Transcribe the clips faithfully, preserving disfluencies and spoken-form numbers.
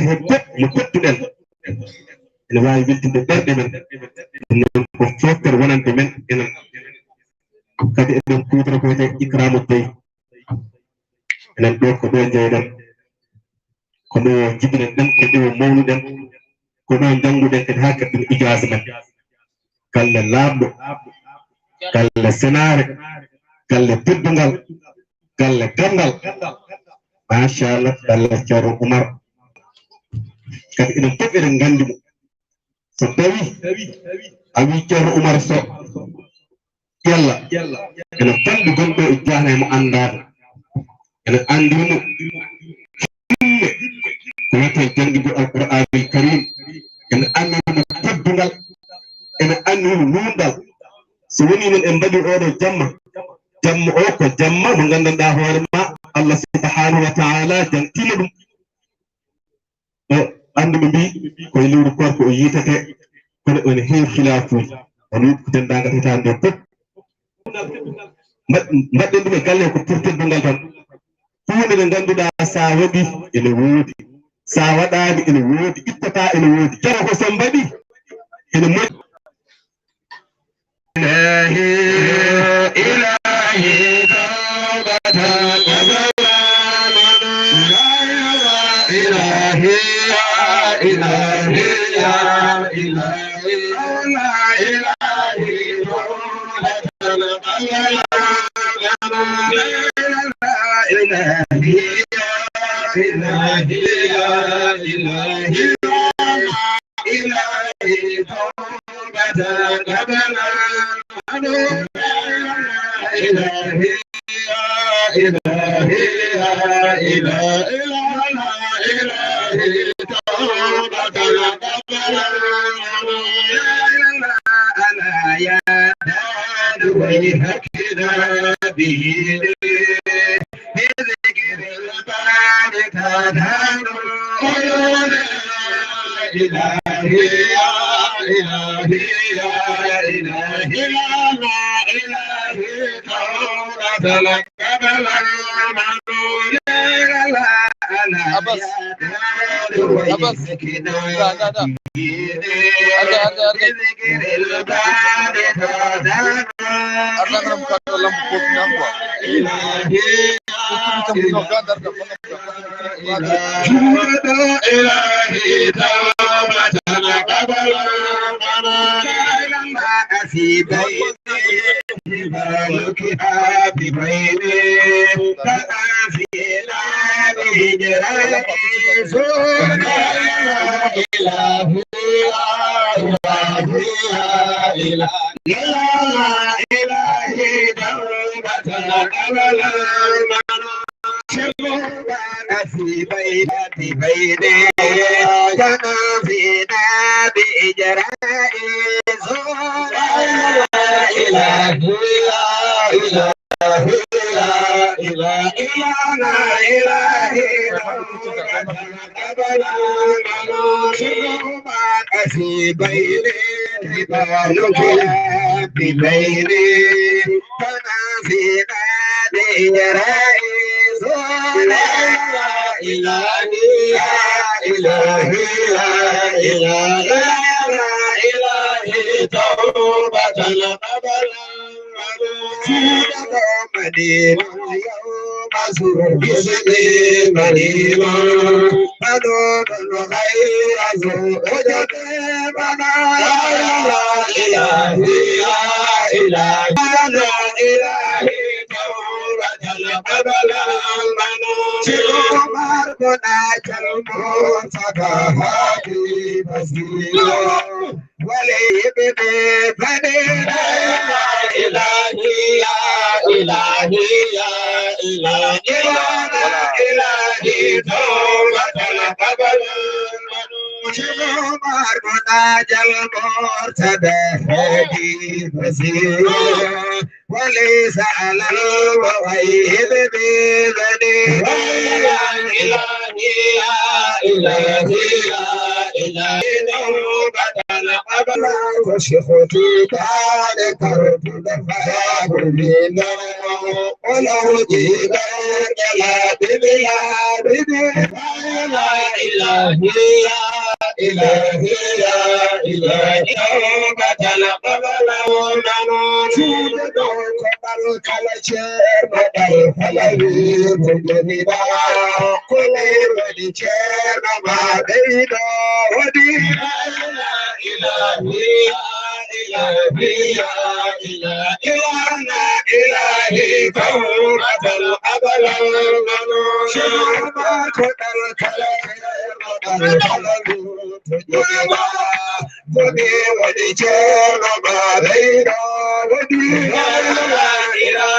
heen fof mo tedduɗen, ene waawi weltinde ɓerɗe men. Ɗum noon ko fooftere wonande men enen. Kadi eɗen kuutora ko wiyetee ikramu dey. Enen ɗo ko ɗo njeyɗen, ko ɗo jibinen ɗen, ko ɗo mawnuɗen, ko ɗo njannguɗen kadi haa keɓɗen ijaasa men. Galle laaɓɗo, galle senaare, galle teddungal, galle ganndal. Machallah, galle Ceerno Umar. Kadi enen fof eɗen nganndi mo. So tawi a wii Ceerno Umar Sow, yalla ene fanɗi gonɗo e Jahna e mo anndaano. Ene anndiri mo himme ko wiyetee janngugol Alqur'aanul Kariim. Ene anndiri mo teddungal. Ene anndiri mo nuunɗal. So wonii noon en mbaɗii oɗo jamma, jamma o ko jamma mo nganndanɗaa hoore ma Allah subhanahu wa ta'ala jantiima ɗum. E anndi ɓe mbii ko e lewru koorko o yiitete, kono ene heewi khilaafuuji. Kono ko denndaangal hitaande nde fof. Mbaɗ-, mbaɗɗen ɗum e galle ko pour teddungal tan. Huunde nde ngannduɗaa so a waɗi ene woodi, so a waɗaani ene woodi, ittataa ene woodi. Jara ko so mbaɗi ene moƴƴi. إلهي، إلهي، توبة قبل المنون. إلهي، يا إلهي، يا إلهي، إلهي، توبة قبل المنون. إلهي، يا إلهي، يا إلهي، إلهي توبة قبل المنون. إلهي يا إلهي يا إلهي، إلهي توبة قبل المنون. ألا يا داد ويحك ذنبي بذكر الباب تدهن عيوني. إلهي يا إلهي يا إلهي، لا إلهي توبة قبل المنون. لا، لا، لا، أبس. يا أبس. لا، لا، لا. Arda, arda, arda. Arda, arda, arda. إلهي توبة قبل المنون. لما أسيب جبالك ببيني، فأنزلنا بهجراني زورا. إلهي يا إلهي يا إلهي، لا إلهي توبة قبل المنون. شموعا في بيت بيني، جنازينا بإجراء زورا. إلهي يا إلهي يا إلهي، لا إله إلا إلهي، قبل المنون. شموعا في بيني، جبالك ببيني، فما في نادي جرائي زورا. إلهي يا إلهي يا إلهي يا إلهي، توبة قبل المنون. مدينة يوم زور بسمي مدينة، مدود غير زور جديد. لا إله إلا إله، لا إله، توبة قبل المنون. عمر بن عبد المنتقى هادي بصير، ولي بن بني. لا إله إلا إله، لا إله إلا إله، توبة قبل المنون. عمر بن عبد المرتضى هادي بصير، وليس على الغيب بضنين. لا إله إلا إله، لا إله إلا إله، توبة Ko Seexu Tijaan kartuɗo fayaaku min ɗo, o lawƴi ɓernde laaɓi laaɓi. La ilaha illa, ilahi ya ilahi, tawbatan qabla mawt. Suudu ɗo ko ɓal kala ceerno ɗal falawi ko jogida. Ko leydi ceerno ma ɓeydo wodi. La ilaha illa, ilahi ya ilahi, ilahi tawbatan qabla mawt. Suudu ɗo ko ɓal kala ceerno ɗal falawi ko jogida. Woni, woni ceerno ma ɓeydo woni. La ilaha illa,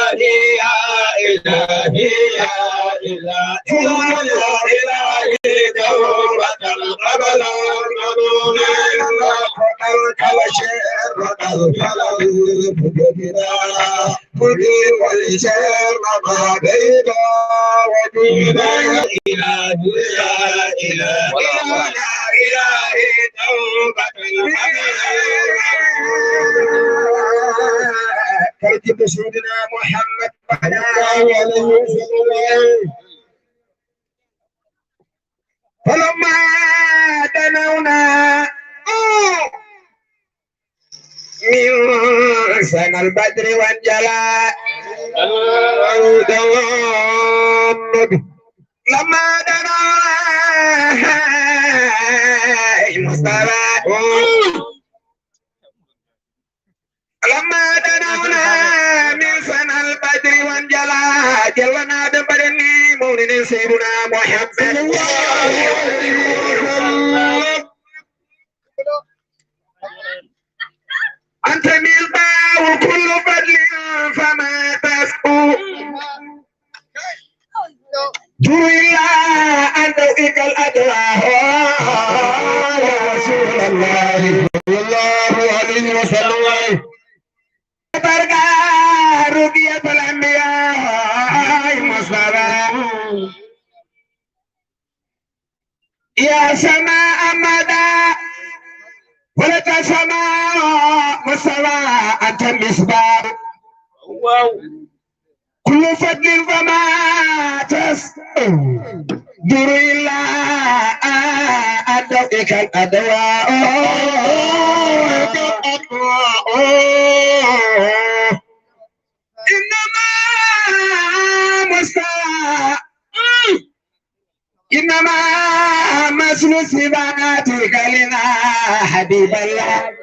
ilahi ya ilahi, ilahi tawbatan qabla mawt. Ko ɓal kala ceerno ɗal falawi ko jogida. Woni, woni ceerno ma ɓeydo woni. La ilaha illa, ilahi ya ilahi, tawbatan. Kala jiɗɗo Seydina Muhammad, sallallahu alayhi wa sallam. فلما دنونا من سنى البدر وانجلى. لما دنونا مصطفى. لما دنونا من سنى البدر وانجلى، جلنا ببدن مولد سيدنا محمد. أنت مصباح كل فضل فما تسبو. جرو إلا أن توئك الأدواء يا رسول الله صلى الله عليه وسلم. Barga رقية الأنبياء مصطفى. يا سماء مدى ولك سماء مستوى، أنت المصباح. Wow. كل فضل فما تسدر إلا أدوئك الأدواء. إنما مستوى إنما مثل صفاتك لنا حبيب الله.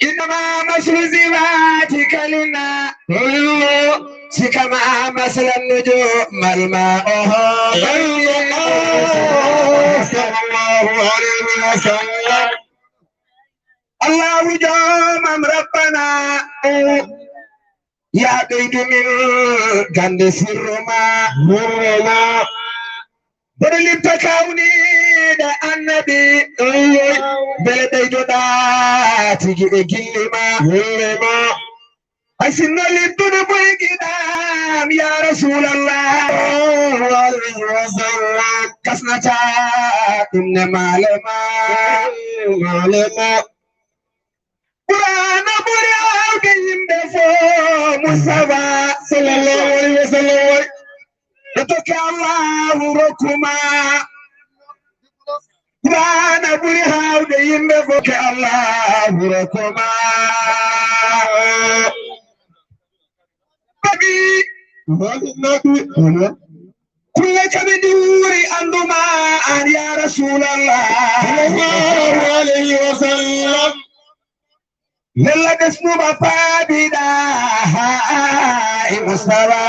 إنما مثل صفاتك لنا كما مثل النجوم الماء. صلى الله عليه وسلم. الله جامم ربنا. Yaa ɓeydu min gande sirru ma. Sirru ma. Mboɗo limta kawniiɗe annabi. Mbele ɓeydoɗa tigi e gilli ma. Gilli ma. Hay sinno limtude ɓuri giɗam ya Rasulallah. Sallallahu alayhi wa sallam. Kasnata ɗum ne maale ma. Maale ma. Qur'aana ɓuri aawde yimɓe fof, Mustafa sallallahu alayhi wa sallam. Ɗo tokke Allahu rokkuma. Qur'aana ɓuri aawde yimɓe fof, ke Allahu rokkuma. Nabi. Nabi. Kulle kaɓe ndi wuuri annduma an ya Rasulallah. Sallallahu alayhi wa sallam. Lella ɓesnuma paabiɗa e Mustafa.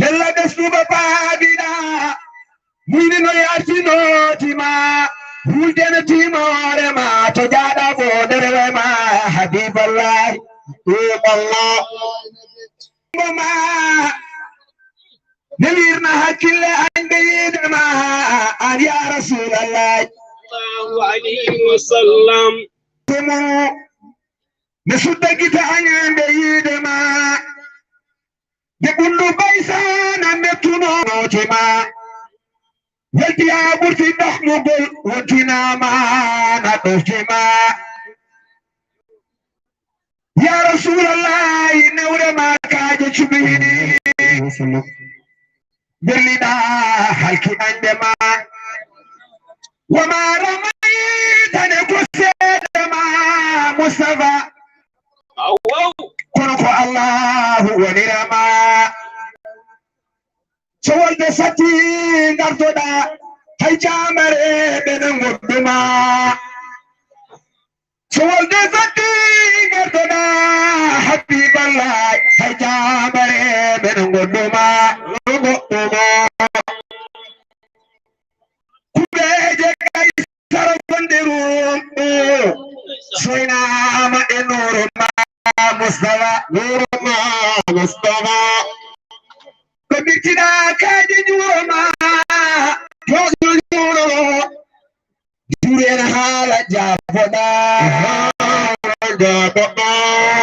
Lella ɓesnuma paabiɗa. Muyni no yartinotima. Hulde no timoore ma. To jaaɗa bo nder we ma. Habiballah. Habiballah. Mo ma. Nde wirna hakkille an nde yiide ma an ya Rasulallah. Sallallahu alayhi wa sallam. Mo nde sudda gite an nde yiide ma. Nde ɓundu baysana mettuno note ma. Welti haa ɓurti ɗahmugol, wontinaama na ɗoftima. Ya Rasuulallahi, newre ma kaaje cuɓiini. Berlina halki añɓe ma. Wa ma ramayta ne ko seede ma, Mustafa. Kono ko Allahu wonira ma. So wolde satti ngartoɗa, hay jaamare ɓe no goɗɗuma. So wolde satti ngartoɗa, Habiballah, hay jaamare ɓe no goɗɗuma. Goɗɗuma. Kuɓeeje kay sara wonde rum, soynaama e nuuru ma Mustafa. Nuuru ma Mustafa. Ko ɓirtiɗa kaaji juuro ma, joɗo juuro. Juuri en haala jaaboɗa. Haala jaaboɗa.